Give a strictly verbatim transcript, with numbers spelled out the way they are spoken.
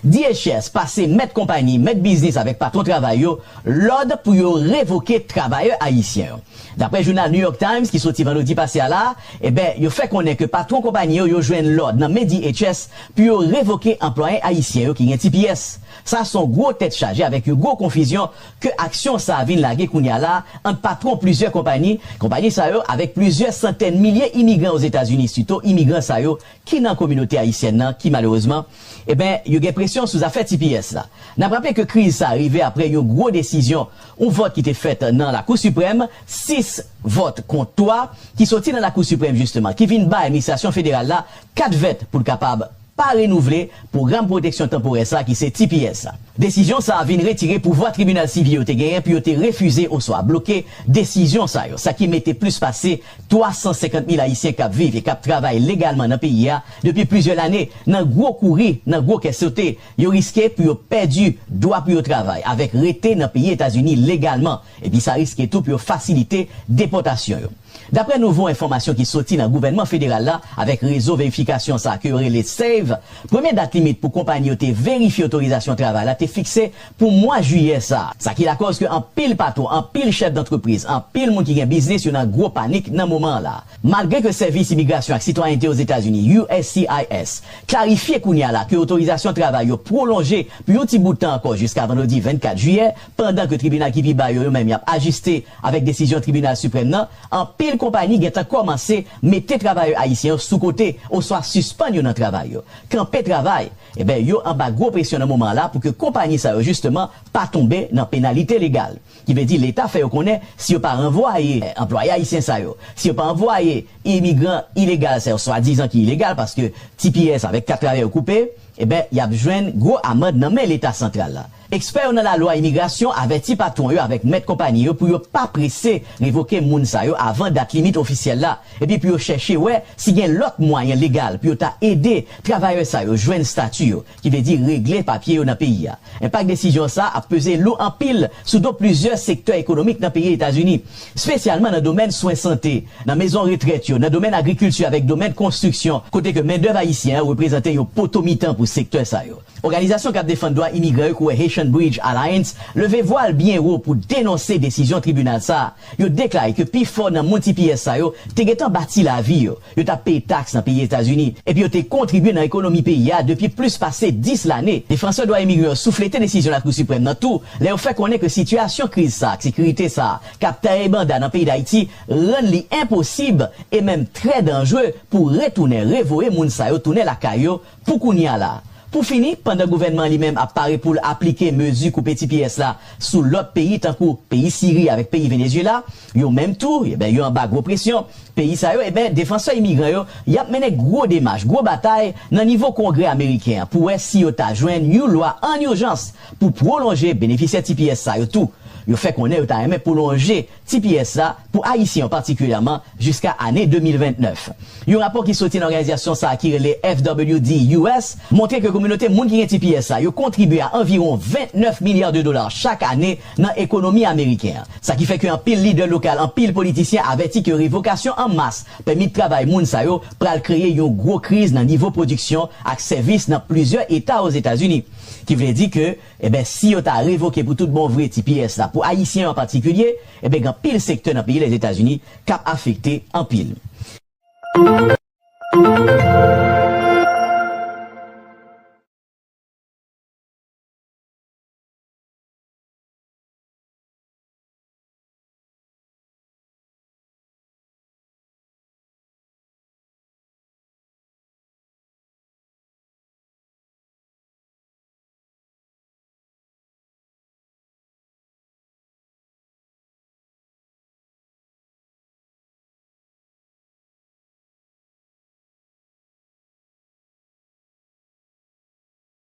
D H S pase mèt konpayi, mèt biznis avèk patwon travay yo lòd pou yo revoke travayè ayisyen yo. Daprè jounal New York Times ki soti vandredi pase a la, eben, yo fè konnen ke patwon konpayi yo, yo jwenn lòd nan men D H S pou yo revoke anplwaye ayisyen yo ki gen T P S. Sa se yon gwo tèt chaje avèk yon gwo konfizyon ke aksyon sa a vin lage kounye a la ant patwon plizyè konpayi, konpayi sa yo avèk plizyè santèn milye imigran Ozetazini, sitou imigran sa yo ki nan kominote ayisyèn nan, ki malerezman, eben, yo gen presyon sou zafè T P S la. N ap raple ke kriz sa a rive apre yon gwo desizyon, yon vòt ki te fèt nan Lakou Siprèm, sis vòt kont twa, ki soti nan Lakou Siprèm jisteman, ki vin bay administrasyon federal la kat vèt pou l kapab pa renouvle pwogram pwoteksyon tanporè sa ki se T P S la. Desizyon sa a vin retire pouvwa tribinal sivil yo te genyen pou yo te refize oswa bloke desizyon sa yo, sa ki mete plis pase twa san senkant mil Ayisyen k ap viv e k ap travay legalman nan peyi a depi plizyè lane nan gwo kouri, nan gwo kè sote. Yo riske pou yo pèdi dwa pou yo travay avèk rete nan peyi Etazini legalman, epi sa riske tou pou yo fasilite depòtasyon yo. Daprè nouvo enfòmasyon ki soti nan gouvènman federal la avèk rezo verifikasyon sa a ke yo rele save, premye dat limit pou konpayi yo te verifye otorizasyon travay la te fikse pou mwa jiyè sa a. Sa ki lakòz ke anpil patwon, anpil chèf dantrepriz, anpil moun ki gen biznis yo nan gwo panik nan moman an la. Malgre ke Sèvis Imigrasyon ak Sitwayènte Ozetazini, U S C I S, klarifye kounye a la ke otorizasyon travay yo pwolonje pou yon ti bout tan ankò jiska vandredi vennkat jiyè, pandan ke tribinal ki pi ba yo, yo menm y ap ajiste avèk desizyon Tribinal Siprèm nan, anpil konpayi gentan kòmanse mete travayè ayisyen yo sou kote oswa sispann yo nan travay yo, kanpe travay. Eben, yo anba gwo presyon nan moman an la pou ke konpayi sa yo jisteman pa tonbe nan penalite legal. Ki vle di Leta fè yo konnen si yo pa ranvwaye, eh, anplwaye ayisyen sa yo, si yo pa anvwaye imigran ilegal sa yo, swadizan ki ilegal, paske T P S avèk kat travay yo koupe, eben, y ap jwenn gwo amann nan men Leta santral la. Ekspè yo nan lalwa imigrasyon avèti patwon yo avèk mèt konpayi yo pou yo pa prese revoke moun sa yo avan dat limit ofisyèl la, epi pou yo chèche wè si gen lòt mwayen legal pou yo ta ede travayè sa yo jwenn stati yo, ki vle di regle papye yo nan peyi a. Enpak desizyon sa a ap peze lou anpil sou do plizyè sektè ekonomik nan peyi Etazini, espesyalman nan domèn swen sante, nan mezon retrèt yo, nan domèn agrikilti avèk domèn konstriksyon, kote ke mendèv ayisyen an reprezante yon poto mitan pou sektè sa yo. Òganizasyon k ap defann dwa imigran yo ki rele Haitian Bridge Alliance leve vwa l byen wo pou denonse desizyon tribinal sa a. Yo deklare ke pifò nan moun T P S sa yo te gentan bati lavi yo, yo t ap peye taks nan peyi Etazini, epi yo te kontribye nan ekonomi peyi a depi plis pase dis lane. Defansè dwa imigran yo souflete desizyon Lakou Siprèm nan tou, lè yo fè konnen ke sitiyasyon kriz sa a ak sekirite sa a k ap taye banda nan peyi Dayiti rann li enposib e menm trè danjre pou retounen revoye moun sa yo tounen lakay yo pou kounye a la. Pou fini, pandan gouvènman an li menm ap pare pou l aplike mezi koupe T P S la sou lòt peyi tankou peyi Siri avèk peyi Venezyela, yo menm tou, eben, yo anba gwo presyon. Peyi sa yo, eben, defansè imigran yo, y ap mennen gwo demach, gwo batay nan nivo Kongrè ameriken an pou wè si yo ta jwenn yon lwa an ijans pou pwolonje benefisyè T P S sa yo tou. Yo fè konnen yo ta renmen pwolonje T P S la pou Ayisyen yo patikilyèman jiska ane de mil vennèf. Yon rapò ki soti nan òganizasyon sa a ki rele F W D U S montre ke kominote moun ki gen T P S sa yo kontribye a anviwon vennèf milya de dola chak ane nan ekonomi ameriken an. Sa ki fè ke anpil lidè lokal, anpil politisyen avèti ke revokasyon an mas pèmit travay moun sa yo pral kreye yon gwo kriz nan nivo pwodiksyon ak sèvis nan plizyè eta Ozetazini. Ki vle di ke, eben, si yo ta revoke pou tout bon vre T P S la pou Ayisyen yo an patikilye, eben, gen anpil sektè nan peyi Lèzetazini k ap afekte anpil.